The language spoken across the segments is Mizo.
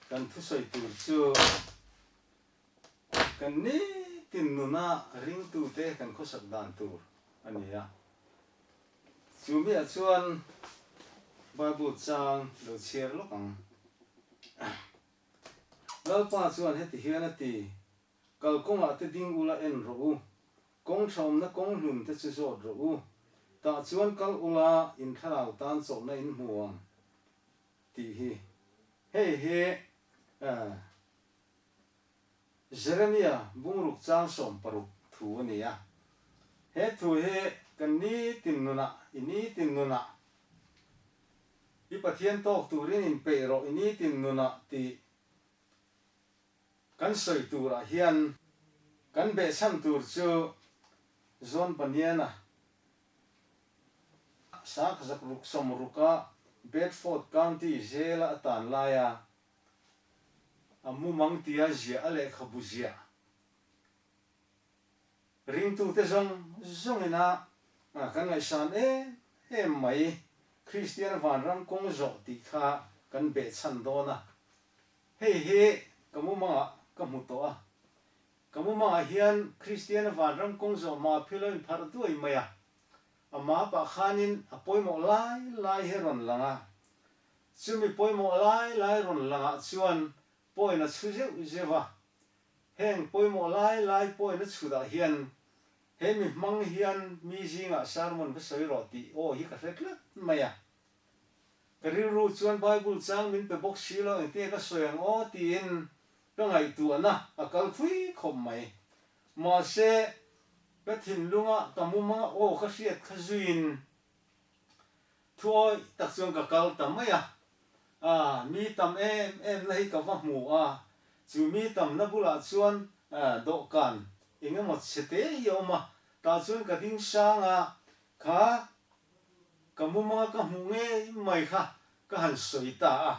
Kan thusawi tur chu kan nitin nuna ringtute kan khawsak dan tur a ni a. Chu miah chuan Bible chang lo chhiar lawk ang. Lalpa chuan heti hian a ti, Kalkawngah te ding ula en rawh u, kawng tha awmna kawng hlun te chu zawt rawh u, tah chuan kal ula in thlarau tan chawlhna in hmu ang tih hi. Hei hi Jeremia bungruk chang 16 thu a ni a. He thu hi kan nitin nunah, i nitin nunah, i Pathian tawk turin inpeih rawh i nitin nunah tih Kan sawi turah hian kan behchhan tur chu John Bunyan-a Sakzak ruk sawmruka Bedford County Jail-a a tan laia a mumang tia ziah a lehkhabu ziah ringtute zawng zawngina kan ngaihsan em em mai Kristian vanram kawng zawh tih kha kan behchhan dawn a. Hei hi ka mumangah ka hmu tawh a, ka mumangah hian Kristiana vanram kawng zawh map hi lo inpharh duai mai a, a map ah khanin a pawimawh lai lai hi rawn lang a, chumi pawimawh lai lai rawn langah chuan point a chhu zeuh zeuh a, heng pawimawh lai lai point a chhutah hian he mi hmang hian mi zingah sermon va sawi rawh tih aw hi ka hre tlat mai a. Ka rilru chuan Bible chang min pe bawk si lo engtin ka sawi ang aw tiin ka ngaihtuahna a kal thui khawp mai. Mahse, ka thinlunga ka mumanga aw ka hriat kha zuiin thuawi tak chuan ka kal ta mai a. A, mi tam em em na hi ka va hmu a, chu mi tamna bulah chuan dawhkan eng emaw chhe te hi a awm a, tah chuan ka ding sang a, kha Ka mumanga ka hmuh ngei mai kha ka han sawi ta a.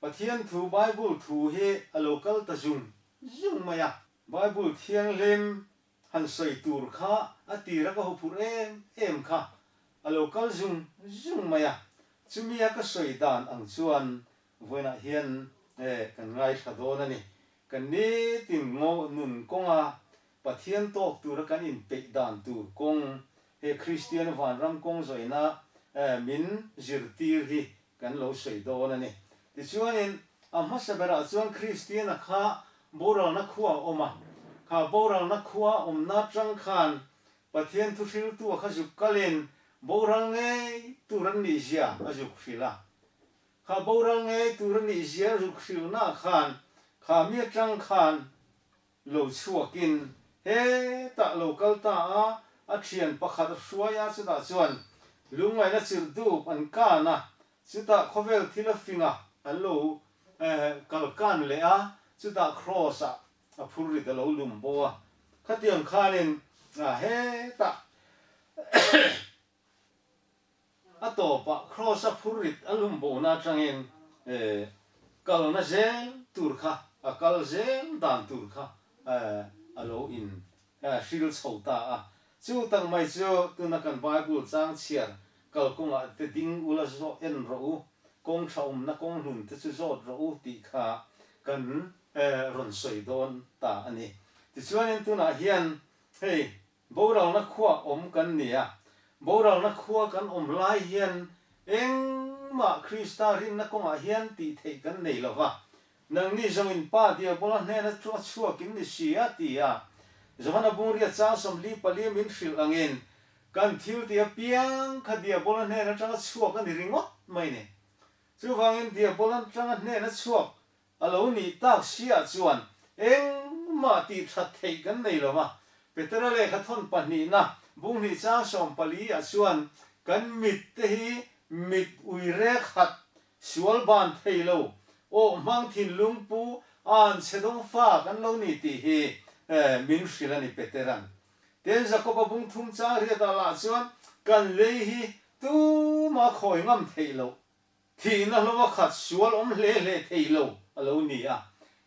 Pathian thu Bible thu hi a lo kal ta zung zung mai a. Bible thianghlim han sawi tur kha a tira ka huphurh em em kha a lo kal zung zung mai a. Chumia ka sawi dan ang chuan vawiinah hian kan ngaithla dawn a ni. Kan nitin ngaw nun kawnga Pathian tawk tura kan inpeih dan tur kawng, he Kristian vanram kawng zawina min zirtir hi kan lo sawi dawn a ni. Tichuanin, a hmasa berah chuan Kristiana kha boralna khua a awm a, kha boralna khua awmna atang khan Pathian thuhriltu a kha zuk kalin boral ngei tur an nihzia a zuk hrilh a. Kha boral ngei tur a nihzia a zuk hrilhnaah khan kha mi atang khan Lo chhuakin hetah lo kal ta a, a thian pakhat a hruai a, chutah chuan lungngaihna chirh dup an kan a, chutah khawvel thil a fing a, an lo kal kan leh a, chutah kraws ah a phur rit a lo lum bo a, khatiang khanin hetah A tawpah Kraws-a phurrit a lum bona atangin kalna zel tur kha, a kal zel dan tur kha a lo in hril chho ta a. Chu tak mai chu tuna kan Bible chang chhiar kalkawngah te ding ula zawh en rawh u, kawng tha awmna kawng hlun te chu zawt rawh u tih kha kan rawn sawi dawn ta a ni. Tichuanin tunah hian hei Boralna khua awm kan ni a, boralna khua kan awm lai hian engmah Krista rinna kawngah hian tih theih kan nei lo va, nangni zawngin Pa Diabola hnena chu a chhuak in ni si a, ti a. Johana Bungria chang 44 min hrilh angin kan thil tih apiang kha Diabola hnen atanga chhuak a ni ringawt mai ni. Chuvangin Diabola atanga hnena chhuak A lo nih tak siah chuan engmah tih that theih kan nei lo va, Petera lehkha thawn pahnihna bunghnih chang 14 ah chuan kan mit te hi mit ui rek hat, sual ban thei lo, awh hmang thinlung pu an chhe dawng fa kan lo ni tih hi min hrilh a ni Petera'n. Tin Jakoba bung thum chang riatah lah chuan kan lei hi tuma khawi ngam theih loh Thihna hlova khat sual awm hle hle thei lo a lo ni a.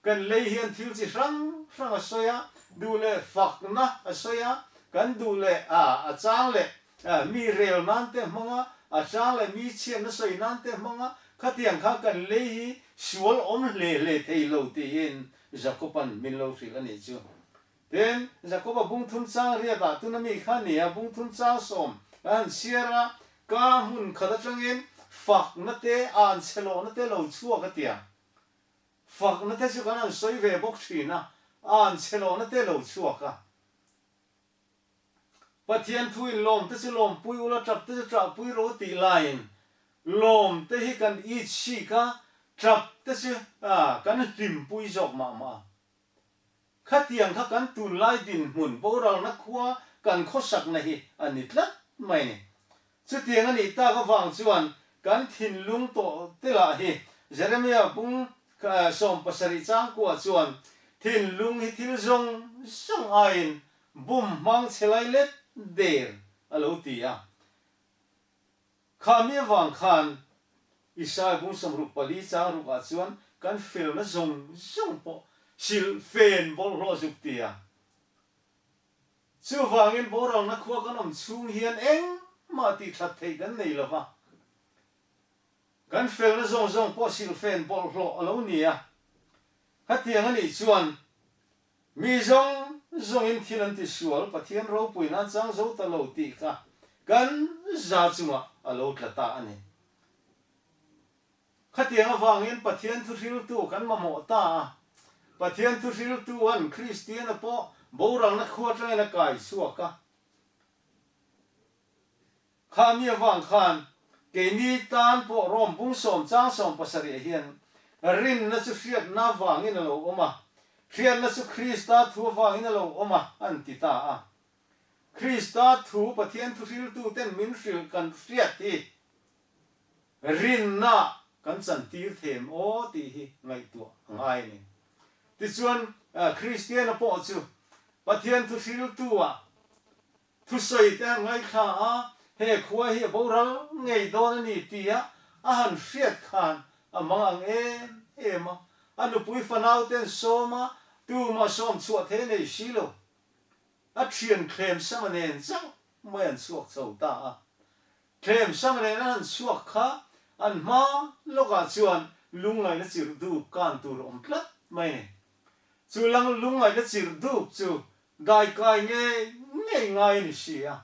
Kan lei hian thil chi hrang hrang a sawi a, duh leh fakna a sawi a, kan duh leh a a chang leh mi rel nan te hmang a, a chang leh mi chhiatna sawi nan te hmang a, khatiang kha kan lei hi Sual awm hle hle thei lo tiin Jakoba'n min lo hrilh a nih chu. Tin, Jakoba bungthum chang riatah tuna mi kha a ni a, bungthum chang sawm kan han chhiar a, ka hmun khat atangin fakna te, anchhe lawhna te lo chhuak a tia. Fakna te chu kan han sawi ve bawk thin a, anchhe lawhna te lo chhuak a. Pathian thu in lawm te chu lawmpui ula tap te chu ṭahpui rawh u tih laiin lawm te hi kan it sik a, ṭap te chu kan hlimpui zawk mah mah a. Khatiang kha kan tunlai dinhmun boralna khua kan khawsakna hi a ni tlat mai ni. Chutiang a nih tak avang chuan kan thinlung tawh te lah hi Jeremia bung 70 changkuah chuan thinlung hi thil zawng zawng aiin bum hmang chhe lai let der a lo ti a. Kha mi avang khan Isai bung 64 chang ruk ah chuan kan felna zawng zawng pawh silh fen bawlhhlawh zuk ti a. Chuvangin boralna khua kan awm chhung hian engmah tih that theih kan nei lo va. Kan felna zawng zawng pawh silh fen bawlhhlawh a lo ni a. Khatiang a nih chuan Mi zawng zawngin thil an ti sual, Pathian ropui nan chang zo ta lo tih kha kan za chungah a lo tla ta a ni. Khatiang avangin Pathian thuhriltu kan mamawh ta a, Pathian thuhriltuan Kristiana pawh boralna khua atangin a kai chhuak a. Kha mi avang khan keini tan pawh Rom bung sawm chang 70 hian rinna chu hriatna avangin a lo awm a, hriatna chu Krista thu avangin a lo awm a, an ti ta a. Krista thu Pathian thuhriltuten min hrilh kan hriat hi rinna kan chantir them aw tih hi ngaihtuah a ngai a ni. Tichuan, Kristiana pawh chu Pathian thuhriltu-ah Thusawi te han ngaithla a, he khua hi a boral ngei dawn a ni tia a han hriat khan a mang ang em em a, a nupui fanau te an sawm a, tumah sawm chhuah thei a nei si lo. A thian thlem sama nen chauh mai an chhuak chho ta a. Thlem sama nen an han chhuak kha an hma lawkah chuan lungngaihna chirh dup kan tur a awm tlat mai a ni. Chu lang lungngaihna chirh dup chu Daikai ngei ngei ngai a ni si a.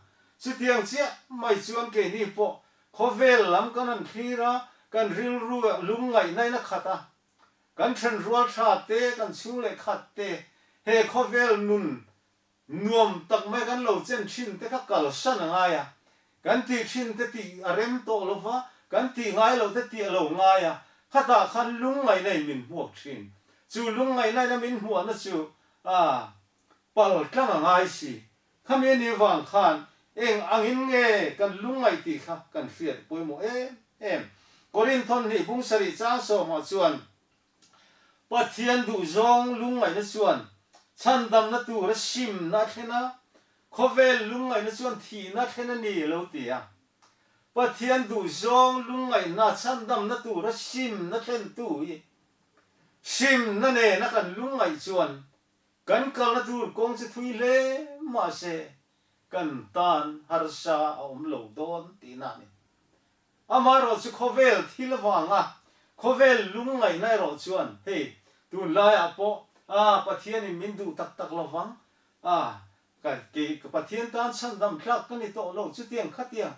Chutiang chiah mai chuan keini pawh khawvel lam kan han thlir a, kan rilru lungngaihna in a khat a. Kan thenrual tha te, kan chhung leh khat te, he khawvel nun nuam tak mai kan lo chen thin te kha kalsan a ngai a. Kan tih thin te tih a rem tawh lo va, kan tih ngai loh te tih a lo ngai a, khatah khan lungngaihna in min hmuak thin. Chu lungngaihna in a min hmuahna chu a pal tlang a ngai si. Khami a nih vang khan eng angin nge kan lungngaih tih kha kan hriat pawimawh em em. Korinthon hnih bung sarih chang sawmah chuan Pathian duhzawng lungngaihna chuan chhandamna tura simna a thlen a, khawvel lungngaihna chuan thihna a thlen a ni a lo ti a. Pathian duhzawng lungngaihna chhandamna tura simna thlentu hi simna nena kan lungngaih chuan kan kalna tur kawng chu thui hle mahse kan tan harsa a awm lo dawn tihna a ni. Amaherawh chu khawvel thil avanga khawvel lungngaihna erawh chuan hei tunlaiah pawh a Pathianin min duh tak tak lovang a, ka kei ka Pathian tan chhandam tlak ka ni tawh lo chutiang khatiang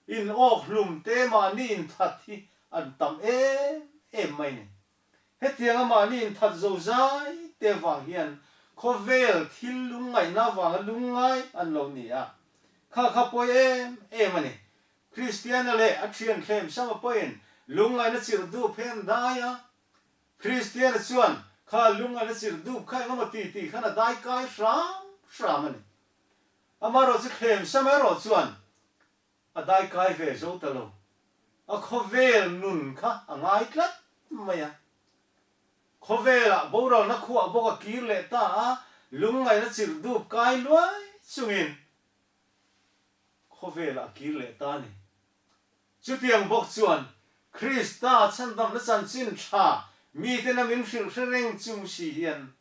in awk hlum te mahni inthat hi an tam em em mai ni. Hetianga mahni inthat zo zai te avang hian khawvel thil lungngaihna avanga lungngai an lo ni a, kha kha pawi em em a ni. Kristiana leh a thian thlem sama pawhin lungngaihna chirh dup hi an dai a. Kristiana chuan kha lungngaihna chirh dup kha engemaw ti tih khan a dai kai hram hram a ni. Amaherawh chu thlem sama erawh chuan a dai kai ve zo ta lo. A khawvel nun kha a ngai tlat mai a. Khawvelah boralna khuah bawk a kir leh ta a, lungngaihna chirh dup kai luai chungin Khawvelah a kir leh ta a ni. Chutiang bawk chuan Krista chhandamna chanchin tha miten a min hrilh hre reng chung si hian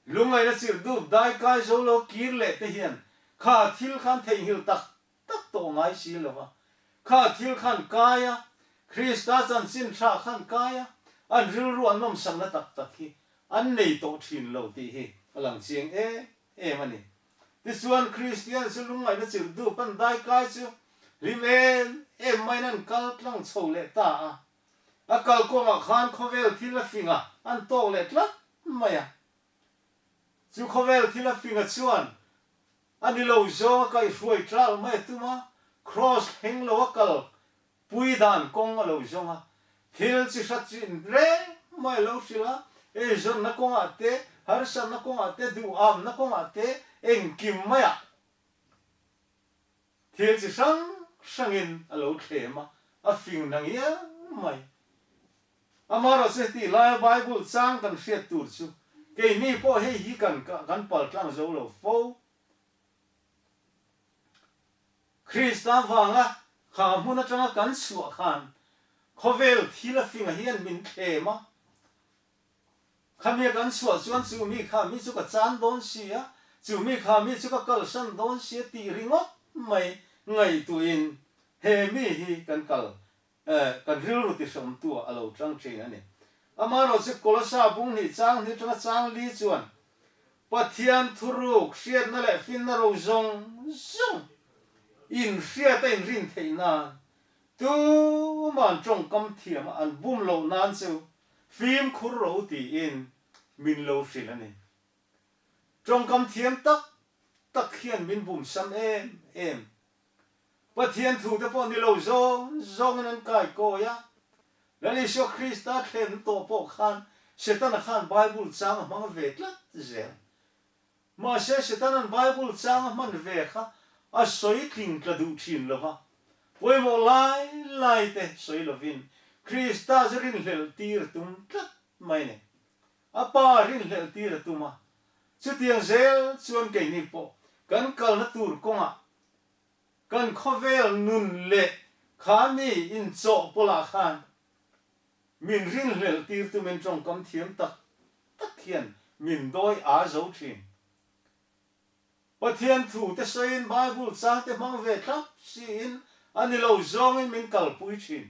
lungngaihna chirh dup dai kai zo lo kir leh te hian kha thil khan theihnghilh tak tak tawh ngai si lo va. Kha thil khan kai a, Krista chanchin tha khan kai a, an rilru an nawmsakna tak tak hi an nei tawh thin lo tih hi a lang chiang em em a ni. Tichuan, Kristian chu lungngaihna chilh dup an dai kai chu hlim em em maiin an kal tlang chho leh ta a. A kalkawngah khan khawvel thil a fing a, an tawk leh tlat mai a. Chu khawvel thil a fing a chuan a ni lo zawng a kaihhruai tral mai a tum a, Kraws thleng lo a kal pui dan kawng a lo zawng a, thil chi hrat chin reng mai a lo hrilh a, eizawnna kawngah te, harsatna kawngah te, duhamna kawngah te, engkim maiah thil chi hrang hrangin a lo thlem a, a fing na ngiang mai. Amaherawhchu heti laia Bible chang kan hriat tur chu keini pawh hei hi kan kan paltlang zo lo fo. Krista vanga kha hmun atanga kan chhuah khan khawvel thil a finga hian min thlem a. Khamia kan chhuah chuan chu mi kha mi chu ka chan dawn si a, chu mi kha mi chu ka kalsan dawn si a tih ringawt mai ngaihtuahin he mi hi kan kal Kan rilru tihrawmtu ah a lo tang thin a ni. Amaherawhchu Kolosa bung hnih chang hnih atanga chang li chuan Pathian thuruk hriatna leh finna ro zawng zawng inhriat a inrin theih nan tuman tawngkam thiam a an bum loh nan chu fimkhur ro tiin min lo hrilh a ni. Tawngkam thiam tak tak hian min bum sam em em. Pathian thu te pawh ni lo zawng zawngin an kai kawi a. Lal Isua Krista thlen tawh pawh khan Setana khan Bible chang a hmang ve tlat zel. Mahse Setana'n Bible chang a hman ve kha a sawi tling tla duh thin lo va. Pawimawh lai lai te sawi lovin Krista chu rinhlelh tir a tum tlat mai ni. A pa rinhlelh tir a tum a. Chutiang zel chuan keini pawh kan kalna tur kawngah Kan khawvel nun leh kha mi inchawhpawlah khan min rinhlelh tirtu min tawngkam thiam tak tak hian min dawi aa zo thin. Pathian thu te sawiin Bible chang te hmang ve thlap siin a ni lo zawngin min kalpui thin.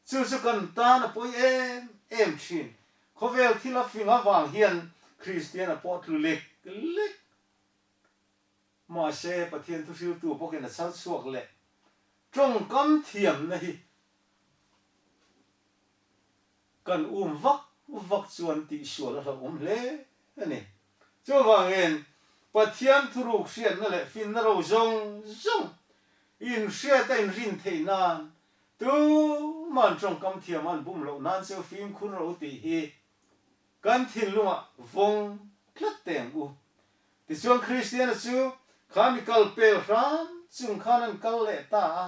Chu chu kan tan a pawi em em thin. Khawvel thil a fing avang hian Kristian a pawh tlu lek lek. Mahse, Pathian thuhriltu bawkin a chhar chhuak leh tawngkam thiamna hi kan um vak vak chuan tihsual a hlauhawm hle a ni. Chuvangin, Pathian thuruk hriatna leh finna ro zawng zawng inhriat a inrin theih nan tuman tawngkam thiam an bum loh nan chu fimkhur ro tih hi Kan thinlungah vawng tlat teh ang u. Tichuan Kristiana chu kha mi kal pel hram chung khan an kal leh ta a.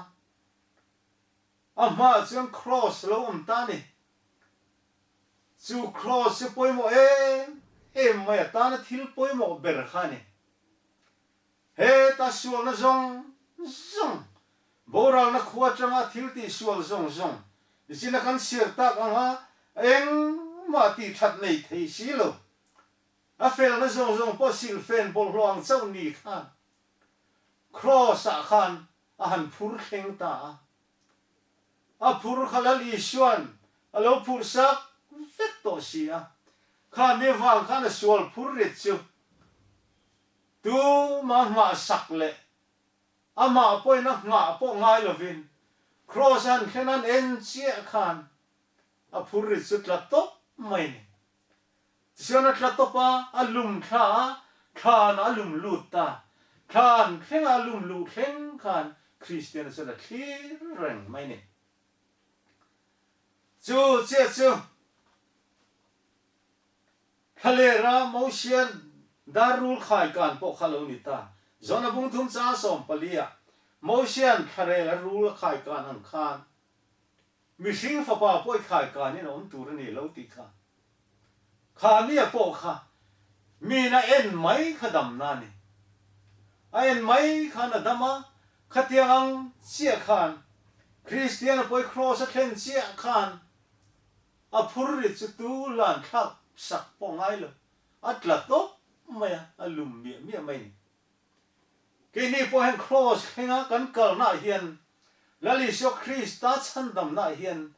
A hmaah chuan kraws lo awm ta a ni. Chu kraws chu pawimawh em em mai atana thil pawimawh ber kha a ni. Heta sualna zawng zawng, boralna khua atanga thil tih sual zawng zawng, nichin a kan chhiar tak anga engmah tih that nei thei si lo. A felna zawng zawng pawh silhfen bawlhhlawh ang chauh ni khan Kraws ah khan a han phur thleng ta a. A phur kha Lal Isua'n a lo phurh sak vek tawh si a. Kha mi vang khan a sual phur rit chu Tuma nghah sak leh amah pawhin a nghah pawh ngai lovin Kraws an thlen an en chiah khan a phur rit chu tla tawp mai ni. Tichuan a tla tawp a, a lum thla a, thlan a lum lut ta. Thlan thlenga a lum luh thleng khan Kristiana chuan a thlir reng mai ni. Chu chiah chu Thlalera Mosian dar rul khai kan pawh kha lo ni ta. Zona bung thum chang 14 ah Mosian thlarel a rul a khai kan ang khan mihring fapa pawh i khai kanin a awm tur a ni lo tih kha. Kha mi a pawh kha miin a en mai kha damna a ni. A en mai khan a dam a, khatiang ang chiah khan Kristian a pawh i kraws a thlen chiah khan A phur ri chu tu lan thlak sak pawh ngai lo, a tla tawp mai a, a lum miah miah mai ni. Keini pawh heng Kraws thlenga kan kalnaah hian Lal Isua Krista chhandamnaah hian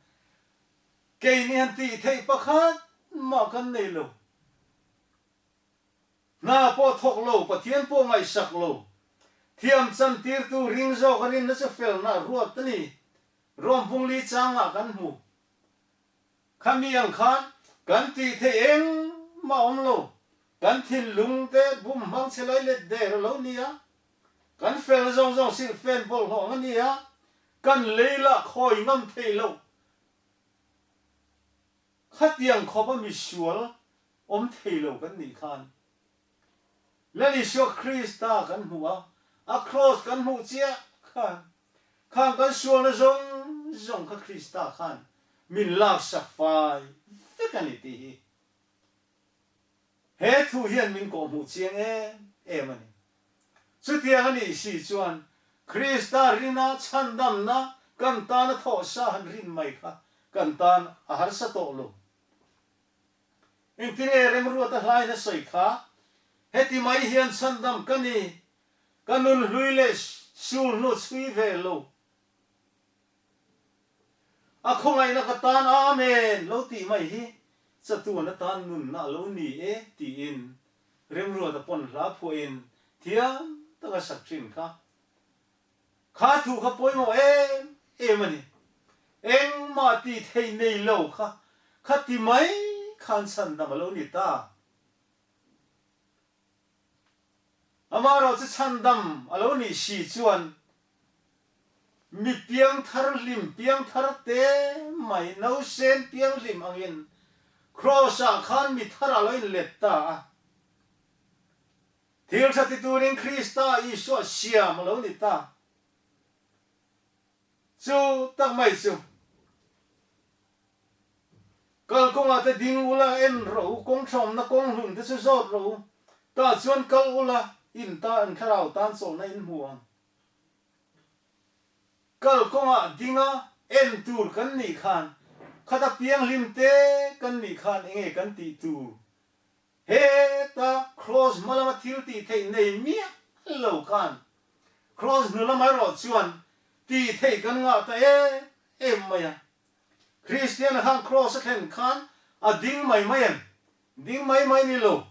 keini han tih theih pakhat mah kan nei lo. Hna pawh thawk lo, Pathian pawh ngaihsak lo. Thiam chantirtu ring zawk a rinna chu felna a ruat a ni. Rom bungli changah kan hmu. Khami ang khan kan tih theih engmah awm lo. Kan thinlung te bum hmang chhe lai let der a lo ni a. Kan felna zawng zawng silhfen bawlhhlawh ang a ni a. Kan lei lah khawi ngam thei lo. Khatiang khawp a misual awm thei lo kan nih khan Lal Isua Krista kan hmuh a, a kraws kan hmuh chiah khan, khang kan sualna zawng zawng kha Krista khan min laksak fai vek a ni tih hi he thu hian min kawhhmuh chiang em em a ni. Chutiang a nih si chuan Krista rina chhandamna kan tana thawhsa han rin mai kha kan tan a harsa tawh lo. Engtinge remruata hlain a sawi kha? Heti mai hian chhandam ka ni, ka nun hlui leh sul hnu chhui ve lo. A khawngaihna ka tan Amen lo tih mai hi chatuan atan nunna a lo ni e tiin remruata pawn hla phuahin thiam taka sak thin kha. Kha thu kha pawimawh em em a ni. Engmah tih theih nei lo kha kha ti mai khan chhandam a lo ni ta. Amaherawh chu chhandam a lo nih si chuan mi piangthar hlim piangthar te mai nausen pianghlim angin Kraws ah khan mi thar a lo inlet ta a. Thil tha ti turin Krista Isua siam a lo ni ta. Chu tak mai chu. Kalkawngah te ding ula en rawh u, kawng ṭhawmna kawng hlun te chu zawt rawh u. Tah chuan kal ula in ta an thlarau tan chawlhna in hmu ang. Kalkawngah dinga en tur kan nih khan, khata pianghlim te kan nih khan enge kan tih tur Heta Kraws hma lama thil tih theih nei miah lo khan Kraws hnu lamah erawh chuan tih theih kan ngah ta em em mai a. Kristiana khan Kraws a thlen khan a ding mai mai em? Ding mai mai ni lo.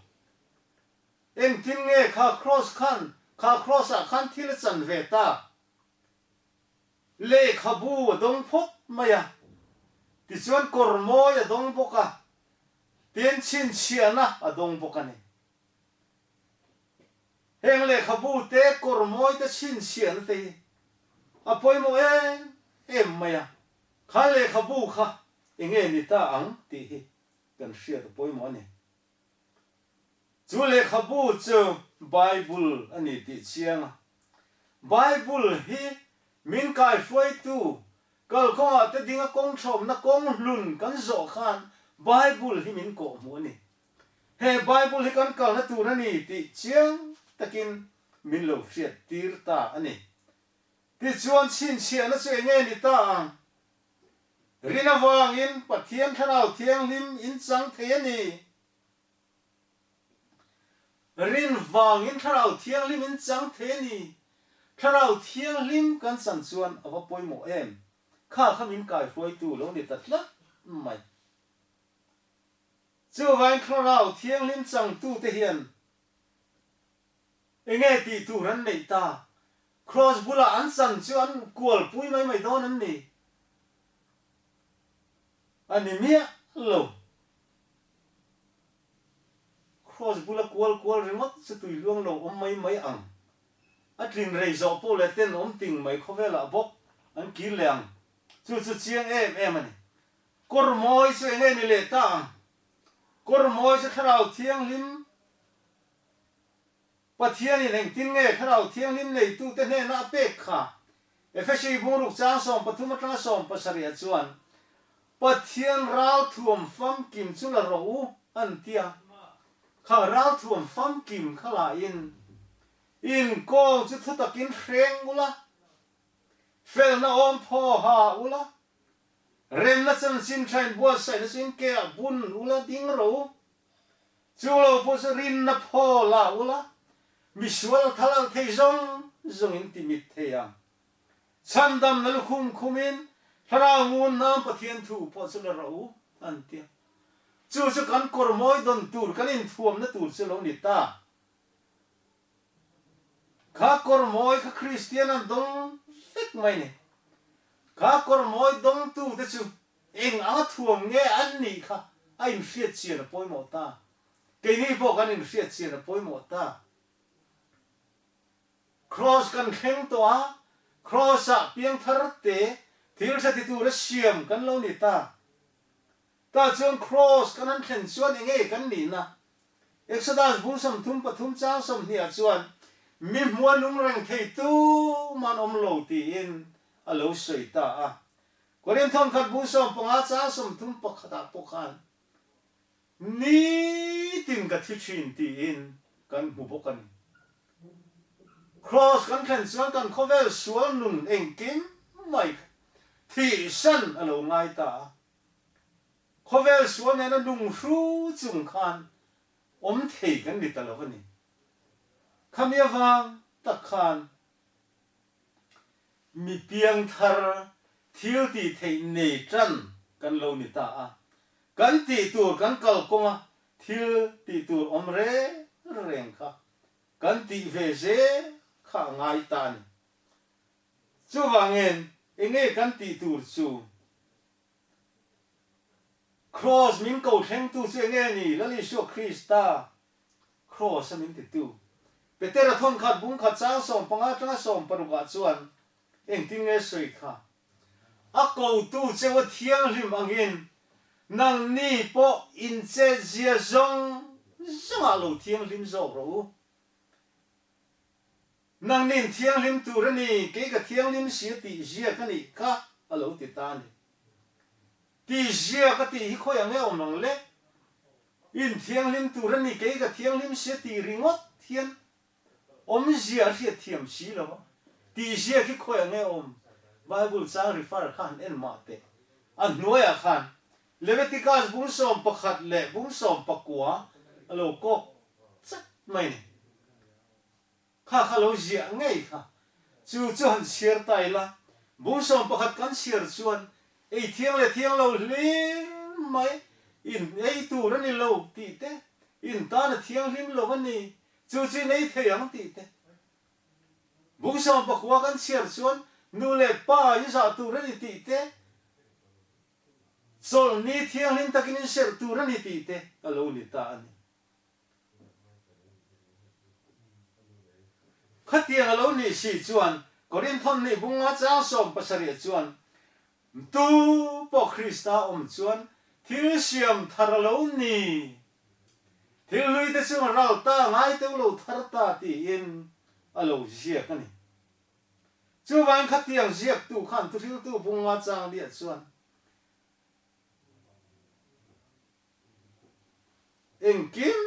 Engtin nge kha Kraws khan kha Kraws ah khan thil a chan ve ta? Lehkhabu a dawng phawt mai a, tichuan kawr mawi a dawng bawk a, tin chhinchhiahna a dawng bawk a ni. Heng lehkhabu te, kawr mawi te, chhinchhiahna te hi a pawimawh em em mai a, kha lehkhabu kha enge ni ta ang tih hi kan hriat a pawimawh a ni. Chu lehkhabu chu Bible a ni tih chiang a. Bible hi min kaihruaitu kalkawngah te dinga kawng thawmna kawng hlun kan zawh khan Bible hi min kawhhmuh a ni. He Bible hi kan kalna tur a ni tih chiang takin min lo hriat tir ta a ni. Tichuan chhinchhiahna chu enge ni ta ang? Rin avangin Pathian Thlarau Thianghlim in chang thei a ni. Rin vangin Thlarau Thianghlim in chang thei a ni. Thlarau Thianghlim kan chan chuan a va pawimawh em? Kha kha min kaihruaitu lo ni ta tlat mai. Chuvangin Thlarau Thianghlim changtute hian Enge tih tur an neih ta? Kraws bulah an chan chu an kualpui mai mai dawn em ni? A ni miah lo. Kraws bula kual kual ringawt chu tui luang lo awm mai mai ang. A tlin rei zawh pawh leh ten awm ting mai khawvelah bawk an kir leh ang. Chu chu chiang em em a ni. Kawr mawi chu enge ni leh ta ang? Kawr mawi chu Thlarau Thianghlim Pathianin engtin nge Thlarau Thianghlim neitute hnena a pek kha? Efesi bungruk chang 13 atanga 17 chuan, Pathian ralthuam famkim chu la rawh u, an ti a. Kha ralthuam famkim kha lahin, Inkawng chu thutakin hreng ula, felna awm phaw ha ula, remna chanchin thain buatsaihna chu inkeah bun ula ding rawh u. Chu lo pawh chu rinna phaw la ula, misual thal alh thei zawng zawng in ti mit thei ang. Chhandamna lukhum khumin Thlarau ngun nan Pathian thu pawh chu la rawh u, an ti a. Chu chu kan kawr mawi dawn tur, kan inthuamna tur chu lo ni ta. Kha kawr mawi kha Kristian an dawng vek mai ni. Kha kawr mawi dawngtute chu eng anga thuam nge an nih kha a inhriat chian a pawimawh ta. Keini pawh kan inhriat chian a pawimawh ta. Kraws kan thleng tawh a, Kraws-ah piangthar te thil hre ti tura siam kan lo ni ta. Tah chuan Kraws kan han thlen chuan enge kan nihna? Exodus bung 33 chang 20 ah chuan mi hmua nung reng thei tuman awm lo tiin a lo sawi ta a. Korinthon khat bung 15 chang 31 ah pawh khan Nitin ka thi thin tiin kan hmu bawk a ni. Kraws kan thlen chuan kan khawvel sual nun engkim mai kha thihsan a lo ngai ta a. Khawvel sual nena nung hru chung khan awm thei kan ni ta lo a ni. Khami avang tak khan Mi piangthar thil tih theih nei tan kan lo ni ta a, kan tih tur kan kalkawnga thil tih tur awm reng reng kha kan tih ve zel kha a ngai ta a ni. Chuvangin enge kan tih tur chu? Kraws min ko thlengtu chu enge ni? Lal Isua Krista Kraws a min titu. Petera thawnkhat bung khat chang 15 atanga 16 ah chuan engtin nge sawi kha? A kotu cheu a thianghlim angin nangni pawh inchetzia zawng zawngah lo thianghlim zawk rawh u. Nangnin thianghlim tur a ni, kei ka thianghlim si a tih ziak a nih kha a lo ti ta a ni. Tih ziak a tih hi khawi ang e awm ang le? In thianghlim tur a ni, kei ka thianghlim si a tih ringawt hian awmzia a hriat thiam si lo a. Tih ziak hi khawi ang e awm? Bible chang refer kha han en mah teh. A hnuaiah khan Leviticus bung 11 leh bung 19 a lo kawk chat mai a ni. Kha kha lo ziah ngei kha. Chu chu han chhiar ta ila, bung 11 kan chhiar chuan ei thiang leh thiang lo hlim mai, in ei tur a ni lo tih te, in tan a thianghlim lo a ni, chu chu in ei thei ang tih te. Bung 19 kan chhiar chuan nu leh pa i zah tur a ni tih te, chawlhni thianghlim takin in serh tur a ni tih te a lo ni ta a ni. Khatiang a lo nih si chuan Korinthon nih bunga chang 17 chuan, Tu pawh Krista awm chuan thil siam thar a lo ni. Thil hlui te chu ral ta ngai teuh lo thar ta tiin a lo ziak a ni. Chuvangin khatiang ziaktu khan thuhriltu bunga chang liah chuan, Engkim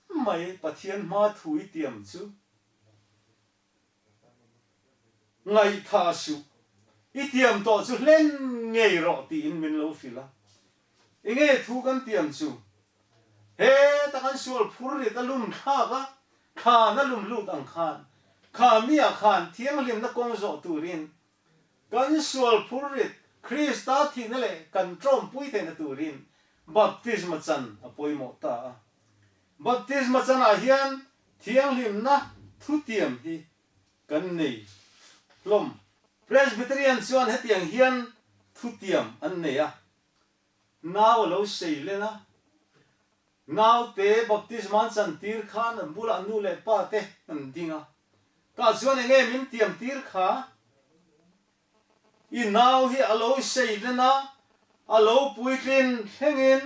mai Pathian hma thu i tiam chu ngaihthah suh, i tiam tawh chu hlen ngei rawh tiin min lo hrilh a. Enge thu kan tiam chu? Heta kan sual phur rit a lum thlak a, thlan a lum lut ang khan, kha mi ah khan thianghlimna kawng zawh turin Kan sual phurrit Krista thihna leh kan tlawmpui theihna turin baptisma chan a pawimawh ta a. Baptisma chanah hian thianghlimna thutiam hi kan nei hlawm. Presbyterian chuan hetiang hian thutiam an nei a, Nau a lo sei len a, naute baptisma an chantir khan an bulah nu leh pa te an ding a, tah chuan enge min tiam tir kha? I nau hi a lo sei len a, a lo puitlin thlengin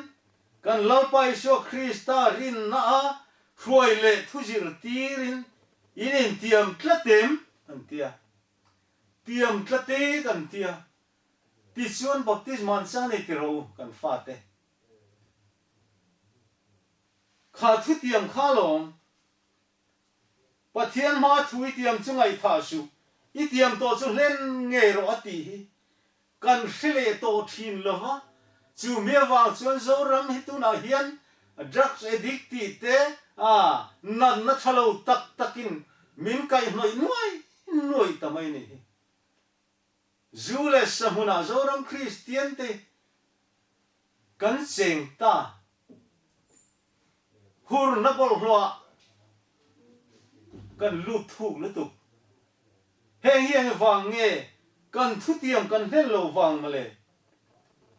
kan Lalpa Isua Krista rinna a hruai leh thu zirtirin in intiam tlat em? an ti a. Tiam tlat e kan ti a. Tichuan baptisma an chang nei tiro u kan fate. Kha thutiam kha lawm. Pathian hma thu i tiam chu ngaihthah suh, i tiam tawh chu hlen ngei rawh a tih hi kan hre leh tawh thin lova, chu mi avang chuan Zoram hi tunah hian drugs addict tih te a natna tha lo tak takin min kaihhnawih nuai nuai ta mai ni hi. Zu leh sa hmunah Zoram Kristian te kan cheng ta. Hurna bawlhhlawhah kan lut thuk lutuk. Heng hi eng vang nge kan thutiam kan hlen lo vang mawle?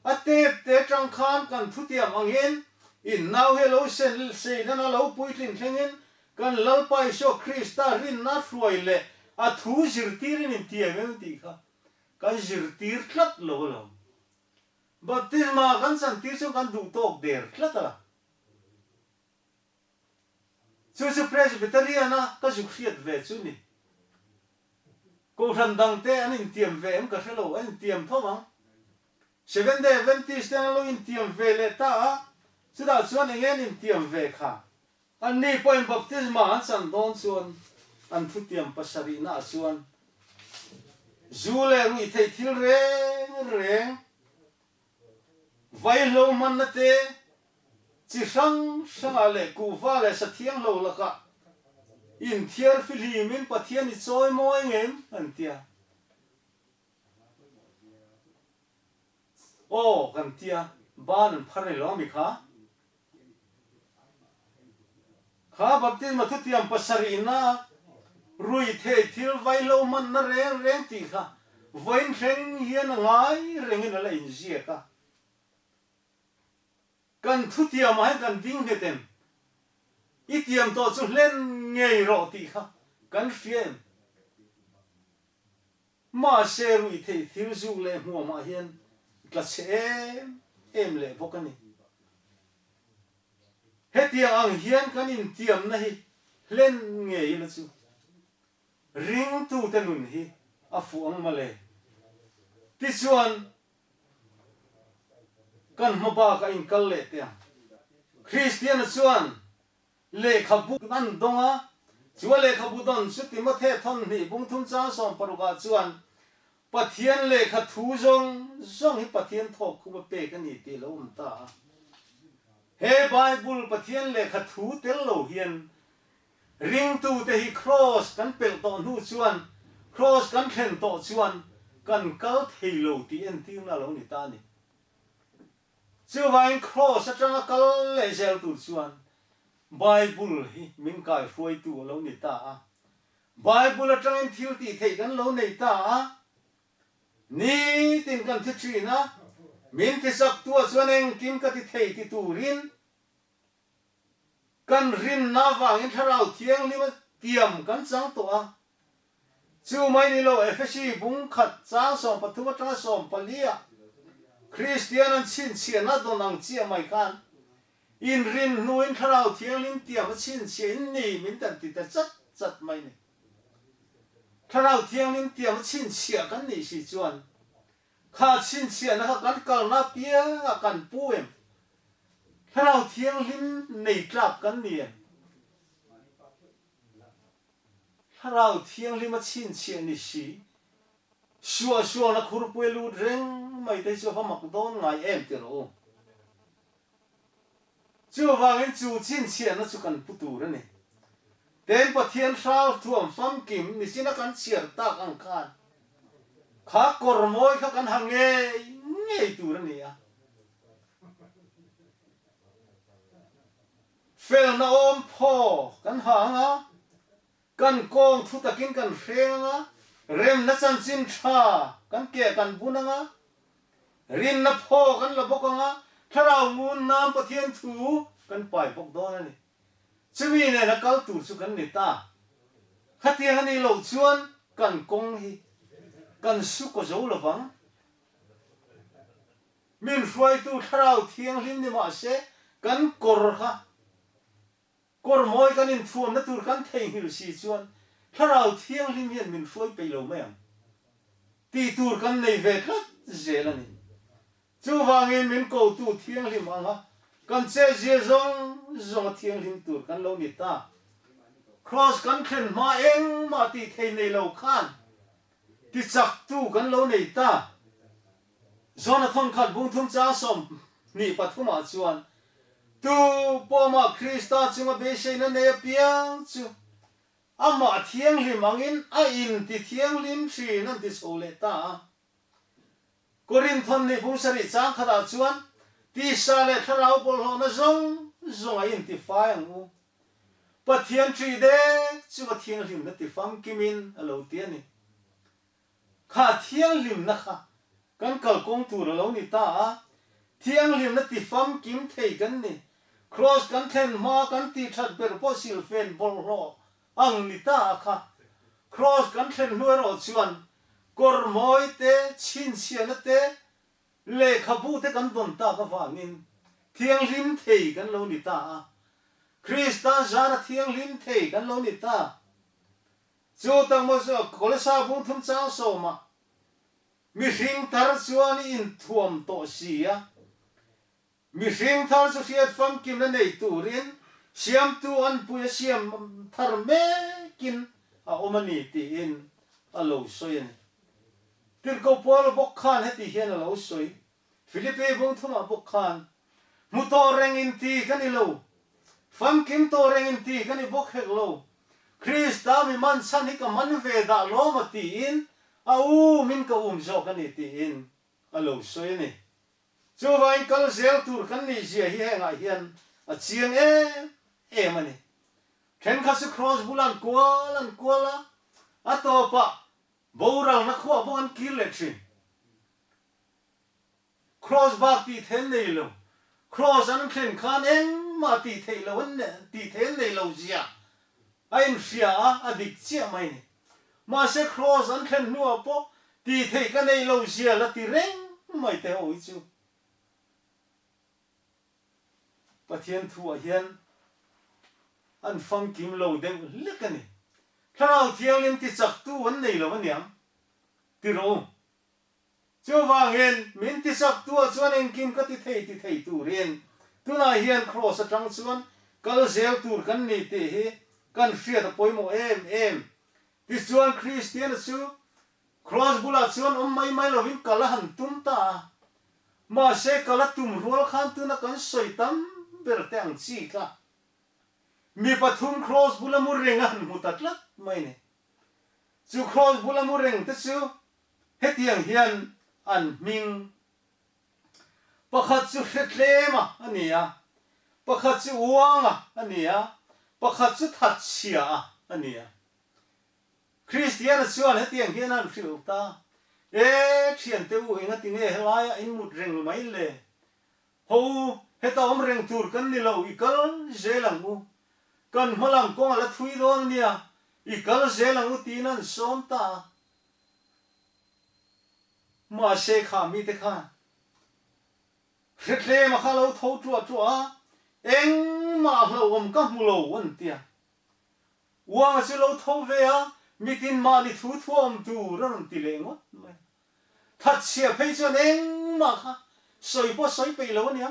A tep te atang khan kan thutiam angin in nau hi a lo sen sei nana lo puitlin thlengin kan Lalpa Isua Krista rinna hruai leh a thu zirtirin intiam em tih kha kan zirtir tlat lo alawm. Baptisma kan chantir chuan kan duh tawk der tlat a. Chu chu Presbyterian a ka zuk hriat ve chu ni. Kohhran dang te an intiam ve em ka hre lo, an intiam tho ang. Seventh Day Adventist te an lo intiam ve leh ta a, chutah chuan enge an intiam ve kha? Anni pawhin baptisma an chan dawn chuan an thutiam pasarihna ah chuan zu leh ruihtheih thil reng reng Vaihlo hmanna te, chi hrang hrangah leh kuhva leh sa thianghlo lakah inthiar fihlimin Pathian i chawi mawi ngem an tia. Aw kan tia, ban an phar ni lo ami kha? Kha baptisma thutiam pasarihna ruihtheih thil vaihlo hmanna reng reng tih kha vawiin thleng hian a ngai rengin a la inziak a. Kan thutiamah hian kan ding nghet em? I tiam tawh chu hlen ngei rawh tih kha kan hria em? Mahse ruihtheih thil zuk leh hmuamah hian tla chhe em em leh bawk a ni. Hetiang ang hian kan intiamna hi hlen ngei ila chu ringtute nun hi a fuh ang mawle. Tichuan kan hma bakah inkal leh teh ang. Kristiana chuan Lehkhabu an dawng a, chu a lehkhabu dawn chu Timothe thawnhnih bungthum chang sawmparukah chuan Pathian lehkha thu zawng zawng hi Pathian thawk khum a pek a ni tih a lo awm ta a. He Bible Pathian lehkha thu tel lo hian ringtute hi Kraws kan pelh tawh hnu chuan, Kraws kan thlen tawh chuan kan kal thei lo tih entirna a lo ni ta a ni. Chuvangin Kraws atanga kal leh zel tur chuan Bible hi min kaihruaitu a lo ni ta a. Bible atangin thil tih theih kan lo nei ta a. Nitin kan thi thin a, min tichaktuah chuan engkim ka ti thei ti turin Kan rinna avangin Thlarau Thianghlima tiam kan chang tawh a. Chu mai ni lo, Efesi bung khat chang 13 atanga 14 ah Kristian an chhinchhiahna dawn ang chiah mai khan inrin hnuin Thlarau Thianghlim tiam a chhinchhiah in ni min tan ti ta chat chat mai ni. Thlarau Thianghlim tiam a chhinchhiah kan nih si chuan Kha chhinchhiahna kha kan kalna piangah kan pu em? Thlarau Thianghlim nei tlak kan ni em? Thlarau Thianghlima chhinchhiah ni si, suah sualna khurpui a lut reng mai te hi chu a va mak dawn ngai em ti rawh u. Chuvangin chu chhinchhiahna chu kan pu tur a ni. Ten Pathian hral thuam famkim nichina kan chhiar tak ang khan kha kawr mawi kha kan ha ngei ngei tur a ni a. Felna awm phaw kan ha ang a, kan kawng thu takin kan hreng ang a, remna chanchin tha kan keh kan bun ang a, Rinna phaw kan la bawk ang a, thlarau ngun nan Pathian thu kan pai bawk dawn a ni. Chumi nena kal tur chu kan ni ta. Khatiang a nih loh chuan kan kawng hi kan su kaw zo lo vang. Min hruaitu thlarau thianghlim ni mah se kan kawr kha Kawr mawi kan inthuamna tur kan theihnghilh si chuan Thlarau Thianghlim hian min hruai peih lo mai ang tih tur kan nei ve tlat zel a ni. Chuvangin min kotu Thianghlim anga kan chetzia zawng zawnga thianghlim tur kan lo ni ta. Kraws kan thlen hma engmah tih thei nei lo khan tichaktu kan lo nei ta. Zona thawnkhat bungthum chang 23 ah chuan Tu pawhmah Krista chunga beiseina nei apiang chu amah thianghlim angin a inti thianghlim thin an ti chho leh ta a. Korinthon nih bung sarih chang khatah chuan, Tisa leh thlarau bawlhhlawhna zawng zawng a intifai ang u. Pathian ṭih dek chu a thianghlimna tifamkimin a lo ti a ni. Kha thianghlimna kha kan kalkawng tur a lo ni ta a, thianghlimna tifamkim thei kan ni. Kraws kan thlen hma kan tihṭhat ber pawh silfen bawlhhlawh ang ni ta a kha. Kraws kan thlen hnu erawh chuan kawr mawi te, chhinchhiahna te, lehkhabu te kan dawn tak avangin thianghlim thei kan lo ni ta a. Krista zara thianghlim thei kan lo ni ta. Chu tak maw chu Kolesa bung thum chang sawmah mihring thar chuan i inthuam tawh si a, mihring thar chu hriat famkimna nei turin siamtu anpui a siam thar mekin a awm a ni tiin a lo sawi a ni. Tirhkoh Paula bawk khan heti hian a lo sawi, Filipi bung thumah bawk khan, Hmu tawh reng in ti ka ni lo, famkim tawh reng in ti ka ni bawk hek lo, Krista mi man chhan hi ka man ve dah lawm a tiin a um in ka um zawk a ni tiin a lo sawi a ni. Chuvangin kal zel tur kan nih zia hi hengah hian a chiang em em a ni. Thenkhat chu Kraws bula an kual an kual a, a tawpah boralna khuah bawk an kir leh thin. Kraws bak tih theih an nei lo. Kraws an thlen khan engmah tih theih lo an tih theih an nei lo zia a inhria a, a dik chiah mai ni. Mahse kraws an thlen hnuah pawh tih theih ka nei lo zia la ti reng mai te ho hi chu Pathian thuah hian an famkim lo deuh hlek a ni. Thlarau Thianghlim tichaktu an nei lo aniang ti rawh u. Chuvangin, min tisaktuah chuan engkim ka ti thei ti thei turin tunah hian Kraws atang chuan kal zel tur kan ni tih hi kan hriat a pawimawh em em. Tichuan Kristiana chu Kraws bulah chuan awm mai mai lovin kal a han tum ta a. Mahse kal a tum rual khan tuna kan sawi tam ber te ang chi kha mi pathum Kraws bula mu reng a han hmu ta tlat mai ni. Chu Kraws bula mu reng te chu Hetiang hian an hming pakhat chu Hretlema a ni a, pakhat chu Uanga a ni a, pakhat chu Thatchhia a ni a. Kristiana chuan hetiang hian an hrilh ta, E thiante u, engati nge helaiah in mut reng mai le? Ho u, heta awm reng tur kan ni lo, i kal zel ang u. Kan hma lam kawng a la thui dawn a nia, i kal zel ang u tiin an sawm ta a. Mahse kha mite khan hretlema kha lo tho tuah tuah a, engmah hlauhawm ka hmu lo an ti a. Uanga chu lo tho ve a, mitin mahni thu thuawm tur a rawn ti leh ngawt mai a. Thatchhia phei chuan engmah kha sawi pawh sawi peih lo ania,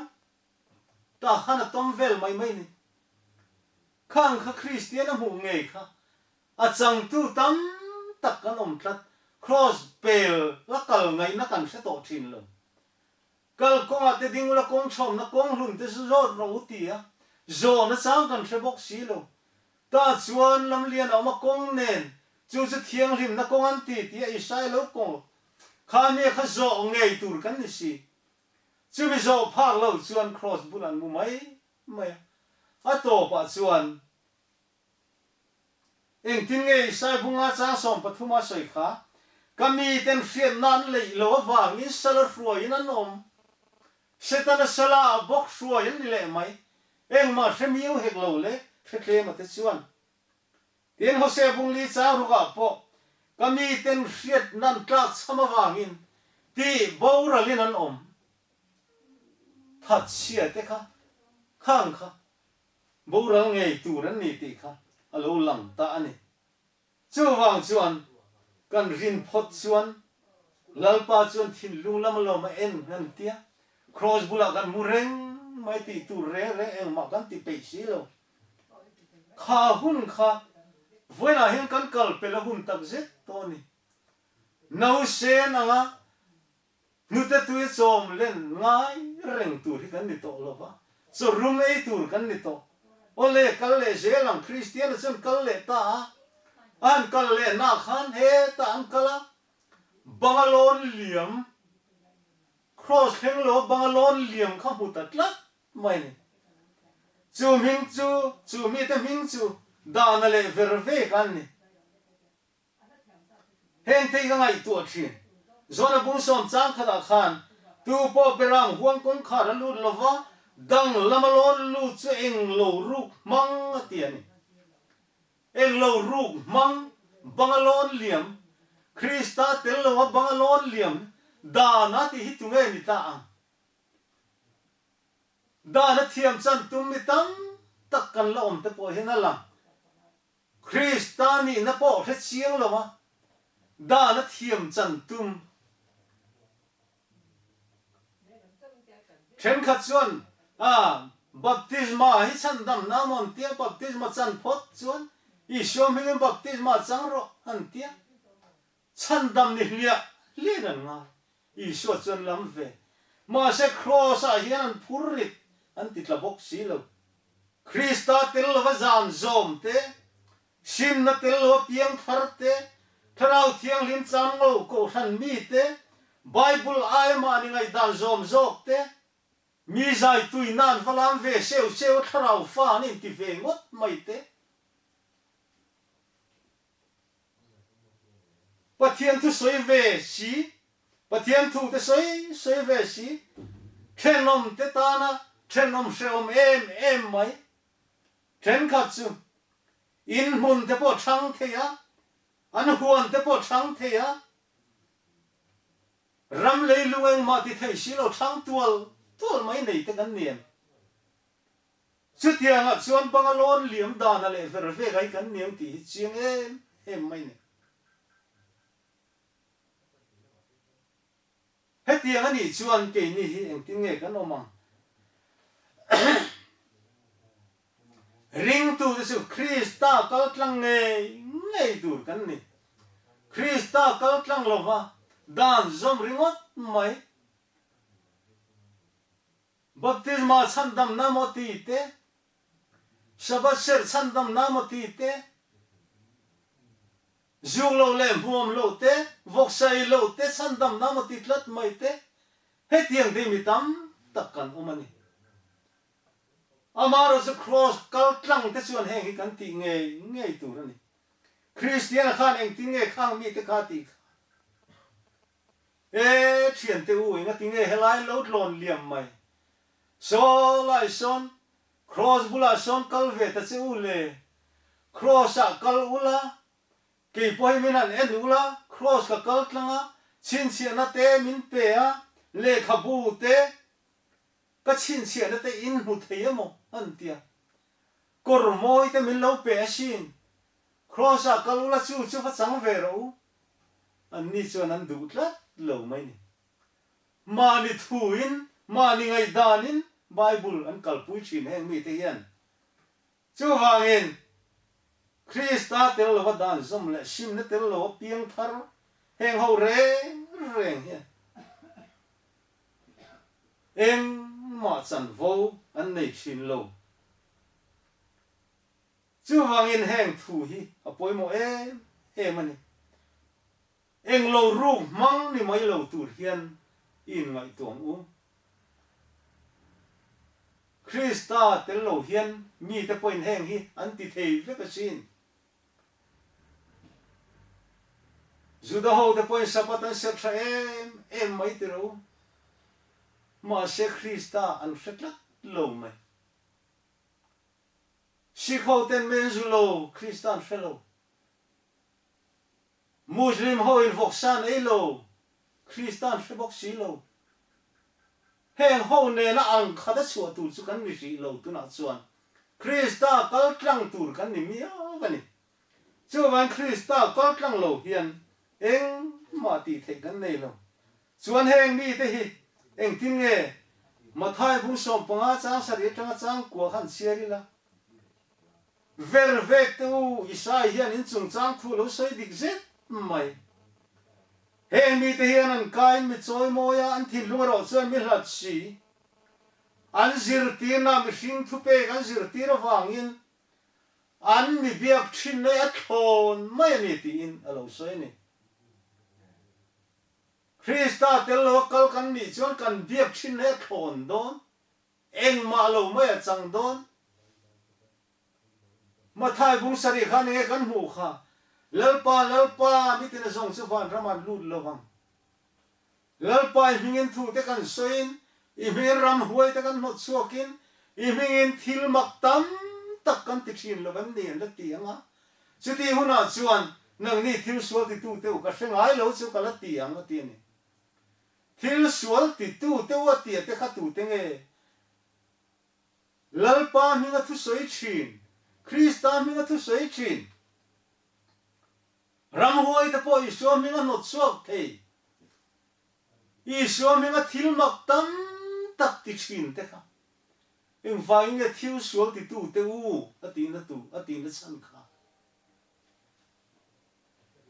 tah khan a tawm vel mai mai ni. Khang kha Kristian a hmuh ngei kha A changtu tam tak kan awm tlat. Kraws pel la kal ngaihna kan hre tawh thin lo. Kal kawngah te ding ula kawng chhawmna kawng hlun te chu zawt rawh u ti a, zawhna chang kan hre bawk si lo. Tah chuan lamlian a awm a kawng nen chu chu thianghlimna kawng an ti tih a Isai lo kawng kha nia kha zawh ngei tur kan ni si. Chumi zawh phak lo chuan kraws bul an mu mai mai a. A tawpah chuan Engtin nge Isai bunga chang 13 a sawi kha? Ka miten hriatna an leih lo avangin sala hruaiin an awm. Setana sala ah bawk hruai an ni leh mai. Engmah hre miau hek lo le, hre tlema te chuan. Tin, Hosea bungli chang rukah pawh ka miten hriatna an tlak chham avangin tih boralin an awm. Thatchhia te kha, khang kha Boral ngei tur an ni tih kha a lo lang ta a ni. Chuvang chuan kan rin phawt chuan Lalpa chuan thinlung lam alawm a en ngan tia Kraws bulah kan mu reng mai tih tur reng reng engmah kan ti peih si lo. Kha hun kha vawiinah hian kan kal pel a hun tak zet tawh a ni. Nausen anga Hnute tui chawm len ngai reng tur hi kan ni tawh lo va, chaw rum ei tur kan ni tawh. Awle, kal leh zel ang, Kristiana chuan kal leh ta a, a han kal leh nak khan hetah an kal a, Bangalore liam. Kraws thleng lo banga lawn liam kha hmu ta tlat mai a ni. Chu hming chu, chu mite hming chu Dana leh Verveka an ni. Heng te hi ka ngaihtuah thin. Zawna bungsawm chang khatah khan tu pawh Beram huang kawngkhar a lut lova, dang lama lawn lut chu eng lo ruk hmang a ti a ni. Eng lo ruk hmang banga lawn liam, Krista tel loa banga lawn liam dan a tih hi tunge ni ta ang? Dan a thiam chan tum mi tam tak kan la awm te pawh hian a lang. Krista nihna pawh hre chiang lo a, dan a thiam chan tum. Thenkhat chuan, A, baptisma hi chhandamna maw an tia, baptisma chan phawt chuan Isua hmingin baptisma chang rawh an tia. Chhandam ni hliah hliahin an ngai. Isua chuan lam ve. Mahse Kraws-ah hian an phur rit an ti tla bawk si lo. Krista tel lova zan zawm te, simna tel lova piang thar te, Thlarau Thianghlim chang ngo kohhran mi te, Bible aia mahni ngaihdan zawm zawk te, mi zai tui nan va lam ve seu seu a thlarau fa an inti ve ngawt mai te. Pathian thu sawi ve si, Pathian thu te sawi sawi ve si, thenawm te tana thenawm hrehawm em em mai. Thenkhat chu in hmun te pawh chhang thei a, an huan te pawh chhang thei a, ram leilung engmah ti thei si lo chhang tual tual mai nei te kan ni em? Chutiangah chuan banga lawn liam dana leh ver vek ai kan niang tih hi chiang em em mai ni. Hetiang a nih chuan keini hi engtin nge kan awm ang? Ringtute chu Krista kal tlang ngei ngei tur kan ni. Krista kal tlang lova dan zawm ringawt mai. Baptisma chhandamna maw ti te, Sabbath serh chhandamna maw ti te, zuk lo leh hmuam lo te, vawksa ei lo te chhandamna maw ti tlat mai te, hetiang te hi mi tam tak kan awm a ni. Amaherawhchu Kraws kal tlang te chuan heng hi kan tih ngei ngei tur a ni. Kristiana khan engtin nge khang mite kha tih kha? E thiante u engati nge helai lo tlawn liam mai? Saw lai sawn Kraws bulah sawn kal ve ta che u le. Kraws ah kal ula, kei pawh hi min han en ula, Kraws ka kal tlang a, chhinchhiahna te min pe a, lehkhabu te ka chhinchhiahna te in hmu thei emaw an tia. Kawr mawi te min lo pe asin. Kraws ah kal ula chu chu va chang ve rawh u. Anni chuan an duh tlat lo mai ni. Mahni thuin, mahni ngaihdanin Bible an kalpui thin heng mite hian. Chuvangin, Krista tel lova dan zawm leh simna tel lova piang thar heng ho reng reng hian engmah chanvo an nei thin lo. Chuvangin heng thu hi a pawimawh em em a ni. Englo ruk hmang ni mai lo tur hian i inngaihtuah ang u. Krista tel lo hian mite pawhin heng hi an ti thei vek asin. Juda hote pawhin Sabbath an serh tha em em mai ti ro. Mahse Krista an hre tlat lo mai. Sikh ho ten men zu lo, Krista an hre lo. Muslim ho in vawksa an ei lo, Krista an hre bawk si lo. Heng ho nena ang khat a chhuah tur chu kan ni hrih lo tunah chuan Krista kal tlang tur kan ni miau a ni. Chuvangin Krista kal tlang lo hian engmah tih theih kan nei lo. Chuan heng mite hi engtin nge Mathai bung 15 chang sarih atanga chang kua khan chhiar ila? Ver vek te u, Isai hian in chungchang thu lo sawi dik zet mai. Heng mite hian an kain mi chawimawi a, an thinlung erawh chuan mi hlat si. An zirtirna mihring thupek an zirtir avangin an mi biak thinna i a thlawn mai a ni tiin a lo sawi a ni. Krista tel lo a kal kan nih chuan kan biak thin he thlawn dawn, engmah lo mai a chang dawn. Mathai bung sarih khan enge kan hmuh kha? Lalpa, Lalpa, mitin a zawng chu vanram an lut lo vang. Lalpa i hmingin thu te kan sawiin, i hmingin ramhuai te kan hnawt chhuakin, i hmingin thil mak tam tak kan ti thin lo em ni an la ti ang a. Chutih hunah chuan nangni thil sual titu te u ka hre ngai lo chu ka la ti ang a ti a ni. Thil sual titu te u a tia te kha tute nge? Lalpa hminga thusawi thin, Krista hminga thusawi thin. Ramhuai te pawh Isua hming a hnawt chhuak thei. Isua hminga thil mak tam tak ti thin te kha engvangin nge thil sual titu te u a tihna tu a tihna chhan kha?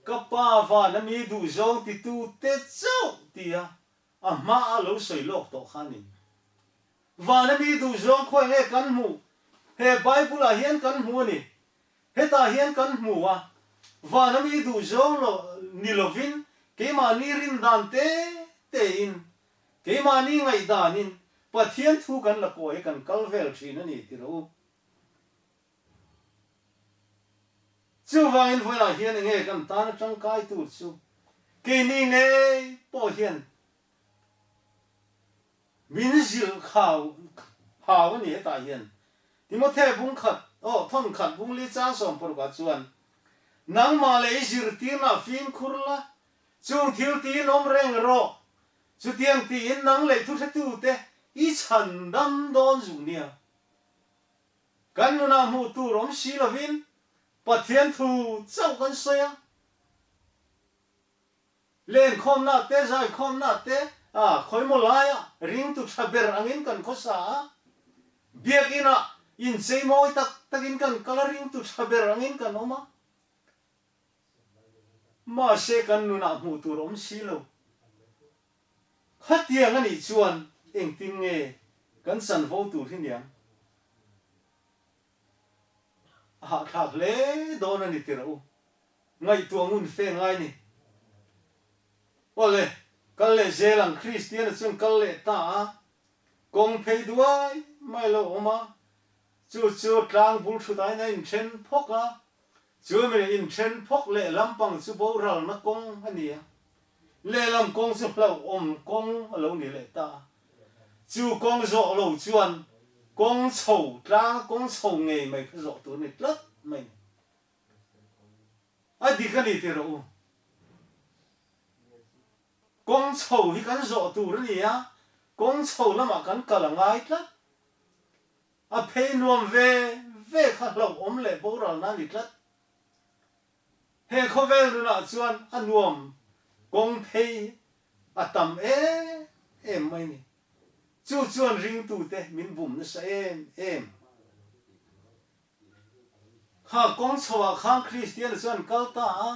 Ka pa van a mi duhzawng titu te chauh tia a hma a lo sawi lawk tawh kha a ni. Van a mi duhzawng khawi nge kan hmuh? He Bible ah hian kan hmu a ni. Hetah hian kan hmu a, van a mi duhzawng lo ni lovin keimahni rindan te tein, keimahni ngaihdanin Pathian thu kan la kawi a kan kal vel thin a ni ti rawh u. Chuvangin vawilah hian enge kan tan a tangkai tur chu keini ngei pawh hian Min zilh khau hau a ni hetah hian. Timothe bung khat, aw, thawn khat bung li chang 60 ah chuan, Nangmah leh i zirtirna fimkhur la, chung thil tiin awm reng rawh, chutiang tiin nang leh thuhretute i chhan dam dawn zuk nia. Kan nunah hmuh tur awm si lovin Pathian thu chauh kan sawi a. Lenkhawmna te, zaikhawmna te, a khawimaw laia ringtu tha ber angin kan khawsa a, biakinah inchei mawi tak takin kan kal a, ringtu tha ber angin kan awm a. Mahse kan nunah hmuh tur awm si lo. Khatiang a nih chuan engtin nge kan chanvo tur hi niang? A hahthlak hle dawn a ni tirh u. Ngaihtuah ngun fe ngai ni. Awle, kal leh zel ang Kristiana chuan kal leh ta a, kawng phei duai mai lo awm a, chu chu tlang bul thut aiin a inthen phawk a, chu mi inthen phawk leh lampang chu boralna kawng a ni a, lehlam kawng chu hlauhawm kawng a lo ni leh ta a, chu kawng zawh lo chuan kawng chho tlang kawng chho ngei mai kha zawh tur a ni tlat mai ni. A dik a ni tih rawh u. Kawng chho hi kan zawh tur a ni a, kawng chho lamah kan kal a ngai tlat. A phei nuam ve ve kha hlauhawm leh boralna a ni tlat. He khawvel nunah chuan a nuam kawng phei a tam em em mai ni. Chu chuan ringtute min bum nasa em em. Kha kawng chho ah khan Kristiana chuan kal ta a,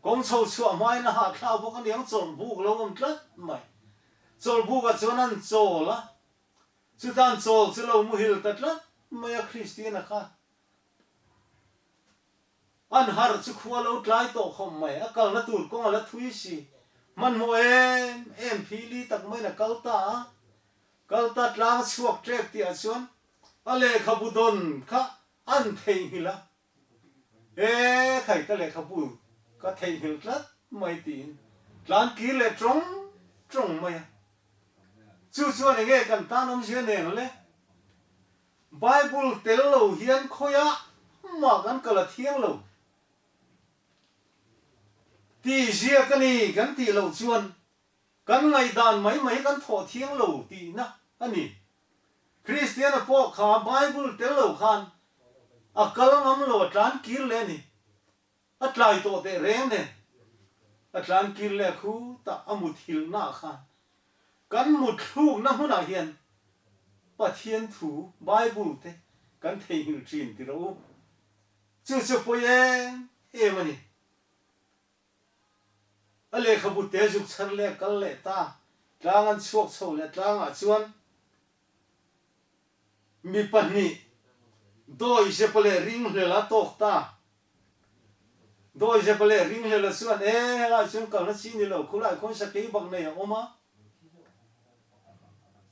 kawng chho chhuah hmain a hahthlak bawk aniang chawlhbuk lo awm tlat mai. Chawlhbuk ah chuan an chawl a, chutan chawl chu lo muhil ta tlat mai a Kristiana kha. An harh chu khua lo tlai tawh khawp mai, a kalna tur kawng a la thui si. Hmanhmawh em em phili tak maiin a kal ta a, kal ta tlang a chhuak ṭep tih ah chuan A lehkhabu dawn kha an theihnghilh a, He khai ka lehkhabu ka theihnghilh tlat mai tiin tlan kir leh tawng tawng mai a. Chu chuan enge kan tan awmzia nen le? Bible tel lo hian khawiah mah kan kal a thiang lo tih ziak a ni kan tih loh chuan Kan ngaihdan mai mai kan thawh thiang lo tihna a ni. Kristiana pawh kha Bible tel lo khan a kal ngam lo, a tlan kir leh a ni. A tlai tawh teh reng nen a tlan kir leh a khutah a muthilhnaah khan kan mutthlukna hmunah hian Pathian thu Bible te kan theihnghilh thin ti rawh u. Chu chu pawi em em a ni. A lehkhabu te zuk chhar leh kal leh ta, tlang an chhuak chho leh tlangah chuan mi pahnih Dawihzepa leh Ringhlel a tawk ta. Dawihzepa leh Ringhlela chuan, E, helai chuan kalna chi ni lo, khulai khawn sakei bak nei a awm a,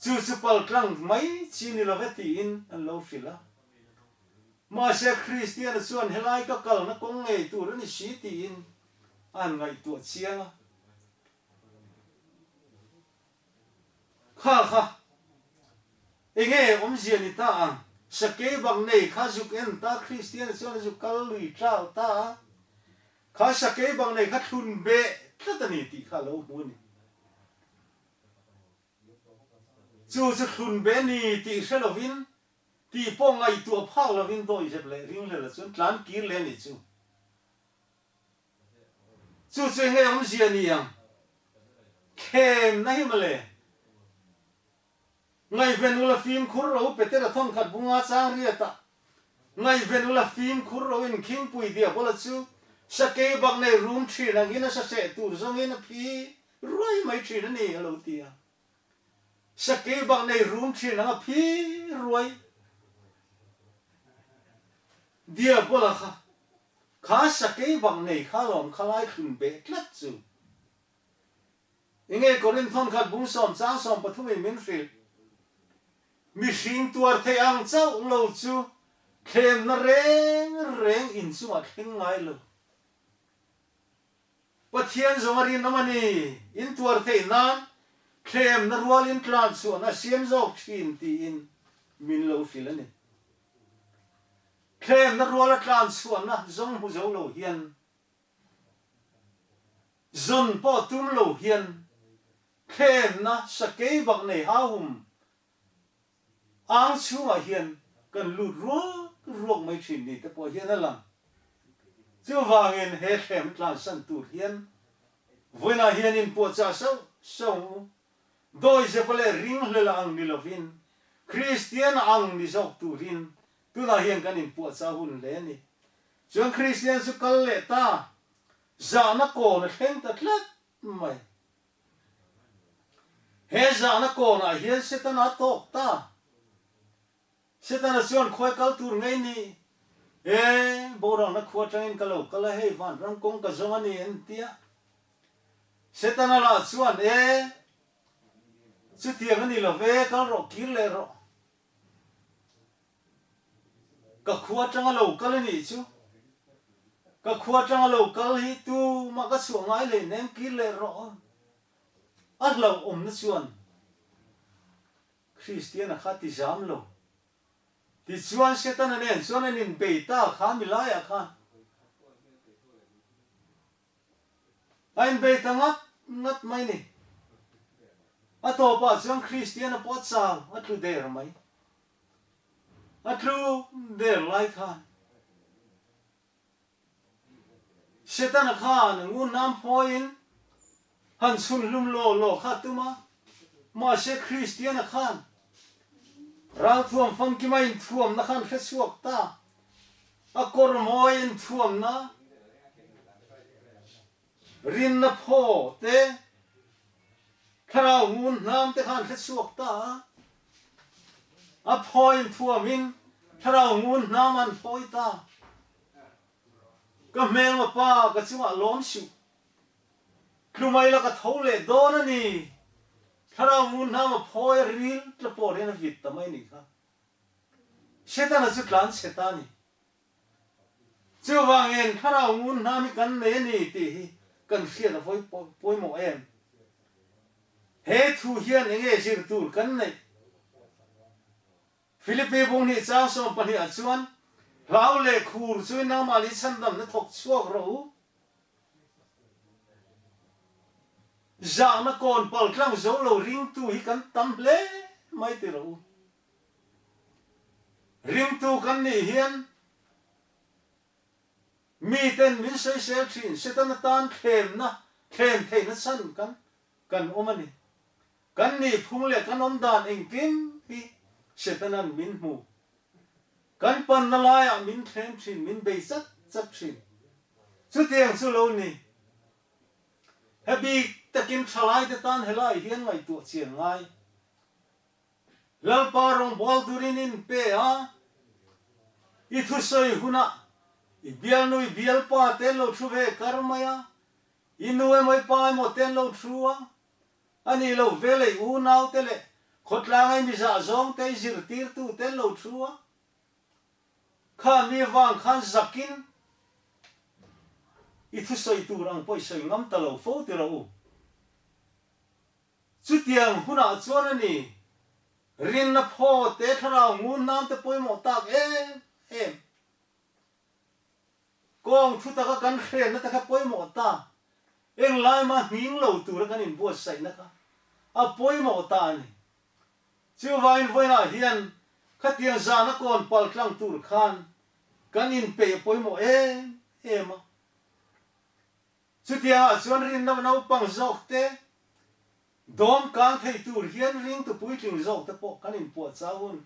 chu chu pal tlang mai chi ni lo ve tiin an lo hrilh a. Mahse Kristiana chuan helai ka kalna kawng ngei tur a ni si tiin a han ngaihtuah chiang a. Kha kha, enge awmzia ni ta ang? Sakei bak nei kha zuk en ta, Kristiana chuan a zuk kal lui tlau ta a. Kha sakei bak nei kha thlun beh tlat a ni tih kha a lo hmu a ni. Chu chu thlun beh a ni tih hre lovin, tih pawh ngaihtuah phak lovin dawihzep leh ringhlel a chuan tlan kir leh a ni chu. Chu chu enge awmzia ni ang? Thlemna hi mawle. Ngaihven ula fimkhur ro Petera thawnkhat bunga chang riatah Ngaihven ula fimkhur ro in khingpui diabola chu sakei bak nei rum thin angin a saseh tur zawngin a phi ruai mai thin a ni a lo ti a. Sakei bak nei rum thin ang a phi ruai diabola kha. Kha sakei bak nei kha lawm kha lai thlun beh tlat chu. Enge Korinthon khat bung sawm chang 13 in min hrilh. Mihring tuar theih ang chauh lo chu thlemna reng reng in chungah thleng ngai lo. Pathian zawng a rinawm a ni, in tuar theih nan thlemna rualin tlan chhuahna a siam zawk thin tiin min lo hrilh a ni. Thlemna ruala tlan chhuahna zawng hmu zo lo hian, zawn pawh tum lo hian thlemna sakei bak nei hauhum Ang chhungah hian kan lut ruak ruak mai thin ni te pawh hian a lang. Chuvangin he thlem tlansan tur hian vawiinah hian inpuahchah sauh sauh ang u. Dawihzepa leh ringhlel ang ni lovin Kristian ang ni zawk turin tunah hian kan inpuahchah hun hle a ni. Chuan Kristian chu kal leh ta, zahna kawn a thleng ta tlat mai. He zahna kawnah hian Setana a tawk ta. Setana chuan khuai kal tur ngei ni? E, boralna khua atangin ka lo kal a, hei vanram kawng ka zawng a ni an ti a. Setana lah chuan, E, chutiang a ni lo ve, kal rawh, kir leh rawh. Ka khua atanga lo kal a nih chu. Ka khua atanga lo kal hi tumah ka chhuah ngai hlei nen kir leh rawh a. A hlauhawmna chuan Kristiana kha ti zam lo. Tichuan Setana nen chuan an inbei ta kha milaiah khan. A inbei ta ngat ngat mai ni. A tawpah chuan Kristiana pawh a chau, a tlu der mai. A tlu der lai khan Setana khan ngun hnam phawiin han chhun hlum law law kha a tum a, mahse Kristiana khan ralthuam famkima inthuamna khan hre chhuak ta. A kawr mawi inthuamna, rinna phaw te, thlarau ngun hnam te khan hre chhuak ta a. A phaw inthuamin thlarau ngun hnam an phawi ta. Ka hmelma pa ka chungah lawm suh. Tlumai la ka tho leh dawn a ni. Thlarau ngun hnam a phawi a ril tla pawh hian a vit ta mai a nih kha. Setana chu tlan chhe ta a ni. Chuvangin thlarau ngun hnam hi kan nei a ni tih hi kan hriat a vawi pawimawh em? He thu hian enge zir tur kan neih? Philippi bunghnih chang 12 ah chuan, Hlau leh khur chu nangmahni chhandamna thawk chhuak rawh u. Zahna kawn pal tlang zo lo ringtu hi kan tam hle mai ti rawh u. Ringtu kan nih hian miten min sawisel thin, Setana tan thlemna, thlem theihna chhan kan kan awm a ni. Kan nih phung leh kan awm dan engkim hi Setanan min hmu. Kan panna laiah min thlem thin, min bei chat chat thin. Chutiang chu lo ni. He bik takin thalaite tan helai hian ngaihtuah chian ngai. Lalpa rawngbâwl turin in pe a, i thusawi hunah I bialnu i bialpa te an lo thu ve kar mai a, i nu emaw i pa emaw te an lo thu a, a nih loh veleh i unau te leh khawtlanga i mizah zawng te i zirtirtu te an lo thu a. Kha mi vang khan zakin i thusawi tur ang pawh i sawi ngam ta lo fo ti rawh u. Chutiang hunah chuan a ni, rinna phaw te thlarau ngun nan te pawimawh tak em em. Kawng thu taka kan hrenna te kha pawimawh ta, englai mah nghing lo tura kan inbuatsaihna kha a pawimawh ta a ni. Chuvangin vawiinah hian khatiang zana kawn pal tlang tur khan kan inpeih a pawimawh em em a. Chutiangah chuan rinna naupang zawk te, dawm kang thei tur hian ringtu puitling zawk te pawh kan inpuah chau hun.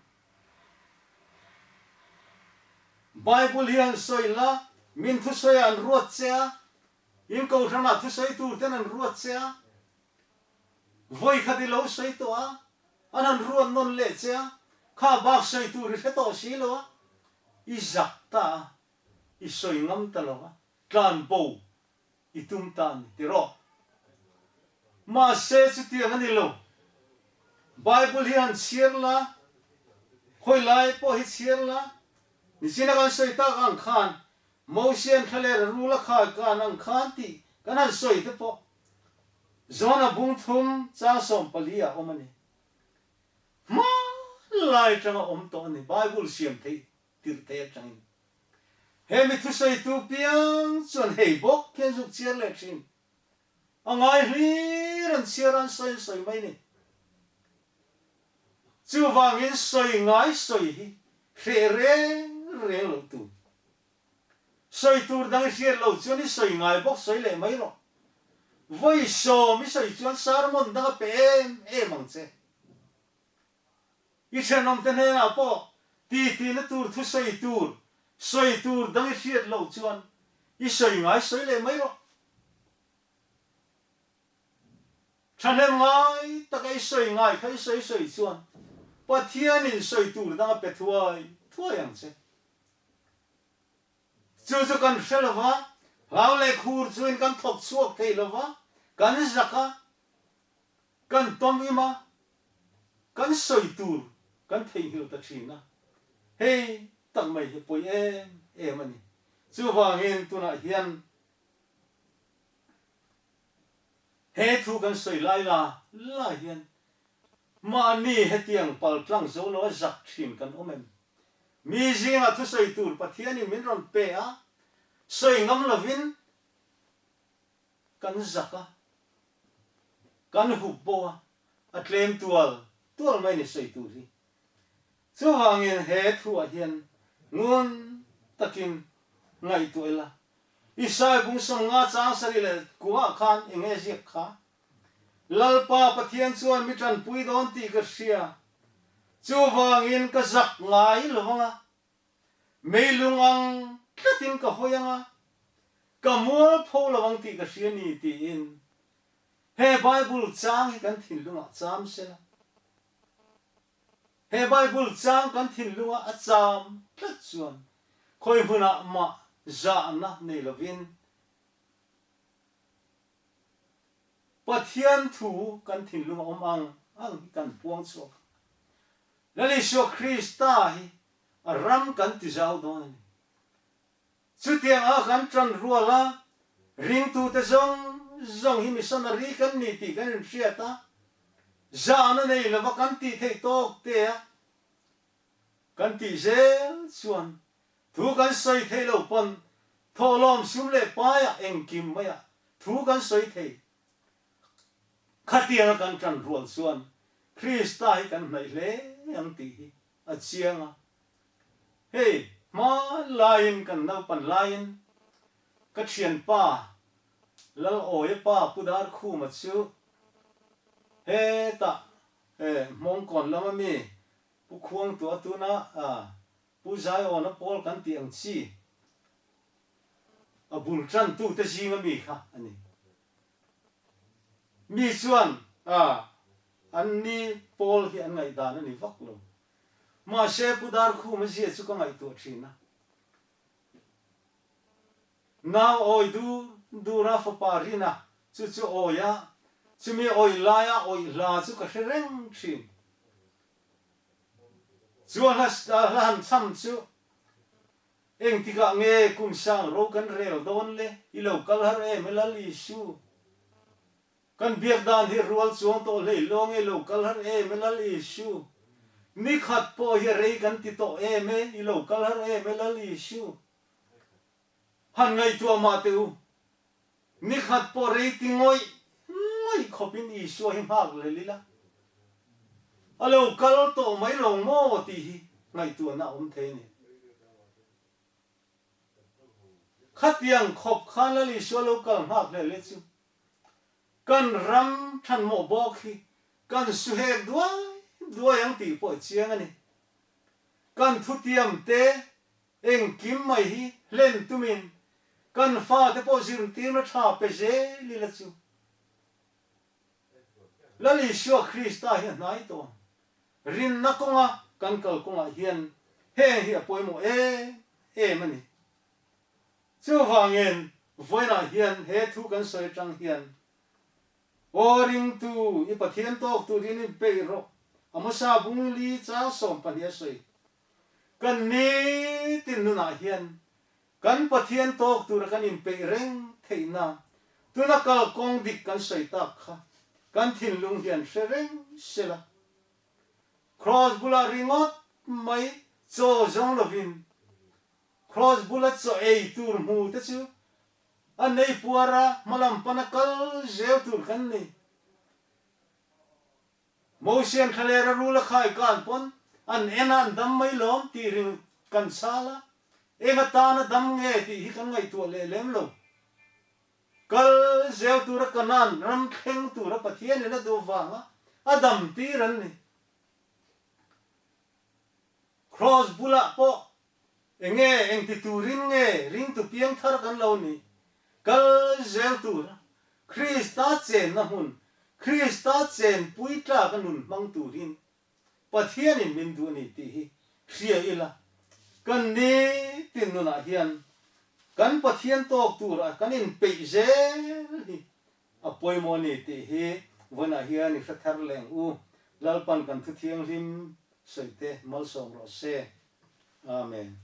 Bible hi han sawi la, min thusawiah an ruat che a, in kohhranah thusawi tur ten an ruat che a, vawi khat i lo sawi tawh a, an han ruat nawn leh che a, kha bak sawi tur i hre tawh si lo a, i zak ta a, i sawi ngam ta lo a. Tlan bo i tum ta a ni tiraw? Mahse chutiang a ni lo. Bible hi han chhiar la, khawi lai pawh hi chhiar la, nichina kan sawi tak ang khan Mosian thlaler a rul a khai kan ang khan tih kan han sawi te pawh Jona bung thum chang 14 ah awm a ni. Hmanlai atanga awm tawh a ni Bible siam theih tirh thei atangin. He mi thusawitu piang chuan hei bawk hian zuk chhiar leh thin. A ngai hlir an chhiar a, an sawi an sawi mai ni. Chuvangin sawi ngai sawi hi hreh reng reng loh tur. Sawi tur dang i hriat loh chuan i sawi ngai bawk sawi leh mai rawh. Vawi sawm i sawi chuan sermon dang a pe em em ang che. I thenawmte hnenah pawh titi-na tur thusawi tur, sawi tur dang i hriat loh chuan i sawi ngai sawi leh mai rawh. Thahnem ngai taka i sawi ngai kha i sawi sawi chuan Pathianin sawi tur dang a pe thuai thuai ang che. Chu chu kan hre lo va, hlau leh khur chuin kan thawk chhuak thei lo va, kan zak a, Kan tawm im a, kan sawi tur kan theihnghilh ta thin a, hei tak mai hi pawi em em a ni. Chuvangin tunah hian he thu kan sawi lai la la hian mahni hetiang pal tlang zo lo a zak thin kan awm em? Mi zingah thusawi tur Pathianin min rawn pe a, sawi ngam lovin Kan zak a, kan hup bo a, a tlem tual tual mai ni sawi tur hi. Chuvangin he thuah hian ngun takin ngaihtuah ila, Isai bung 50 chang sarih leh kuah khan eng nge ziak kha? Lalpa Pathian chuan mi tanpui dawn tih ka hria, chuvangin ka zak ngai lo vang a, Meilung ang tlatin ka hawi ang a, ka mual pho lo ang tih ka hria ni tiin he Bible chang hi kan thinlungah cham sela. He Bible chang kan thinlunga a cham tlat chuan khawi hmunah mah zahna nei lovin Pathian thu kan thinlunga awm ang ang hi kan puang chhuak ang. Lal Isua Krista hi a ram kan ti zau dawn a ni. Chutiang a kan tan rual a, ringtute zawng zawng hi missionary kan ni tih kan inhriat a, zahna nei lova kan tih theih tawk te a kan tih zel chuan thu kan sawi theih loh pawn thawhlawm sum leh paiah engkim maiah thu kan sawi thei. Khatianga kan tan rual chuan Krista hi kan hnaih hle ang tih hi a chiang a. Hei, hma laiin kan naupan laiin ka thianpa Lalawia pa Pu Darkhuma chu hetah Hmawngkawn lama mi Pu Khuangtua tuna Pu Zaiawna pawl kan tih ang chi a bul tantute zinga mi kha a ni. Mi chuan an ni pawl hi an ngaihdan a ni vak lo. Mahse Pu Darkhuma zia chu ka ngaihtuah thin a. Nau awi dur dur a fapa rin a, chu chu awi a, chumi awih laia awih hla chu ka hre reng thin. Chu a hla hla han cham chu engtikah nge kum sang ro kan rel dawn le, i lo kal har em e Lal Isu. Kan biak dan hi rual chuang tawh hlei lo nge lo kal har em e Lal Isu. Ni khat pawh hi a rei kan ti tawh em e, i lo kal har em e Lal Isu. Han ngaihtuah mah teh u, ni khat pawh rei ti ngawih ngawih khawpin Isua hi nghak lel ila, a lo kal tawh mai lo maw tih hi ngaihtuahna a awm thei a ni. Khatiang khawp khan Lal Isua lo kal nghak hlel e chu kan ram thanmawh bawk hi kan suhek duai duai ang tih pawh a chiang a ni. Kan thutiam te Engkim mai hi hlen tumin kan fate pawh zirtirna tha pe zel ila chu Lal Isua Krista hi a hnai tawh ang. Rinna kawnga kan kal kawngah hian heng hi a pawimawh em em a ni. Chuvangin vawiinah hian he thu kan sawi atang hian Aw ringtu, i Pathian tawk turin in peih rawh, Amosa bung li chang 12 a sawi. Kan nitin nunah hian kan Pathian tawk tura kan inpeih reng theihna tuna kalkawng dik kan sawi tak kha kan thinlung hian hre reng se la. Kraws bulah ringawt mai chaw zawng lovin kraws bula chaw ei tur hmu te chu a nei puara hmalam pana kal zel tur kan ni. Mosian thlaler a rul a khai kan pawn an en a an dam mai lawm tih ring kan chal a, eng atana dam nge tih hi kan ngaihtuah leh lem lo. Kal zel tura Kanaan ram thleng tura Pathianin a duh vanga a dam tir an ni. Kraws bulah pawh Enge engti turin nge ringtu piangthar kan lo nih? Kal zel tura Krista chenna hmun, Krista chenpui tlaka nun hmang turin Pathianin min duh a ni tih hi hria ila, kan nitin nunah hian kan Pathian tawk tura kan inpeih zel hi a pawimawh a ni tih hi vawiinah hian i hre thar leng u. Lalpan kan thu thianghlim sawi te malsawm rawh se. Amen.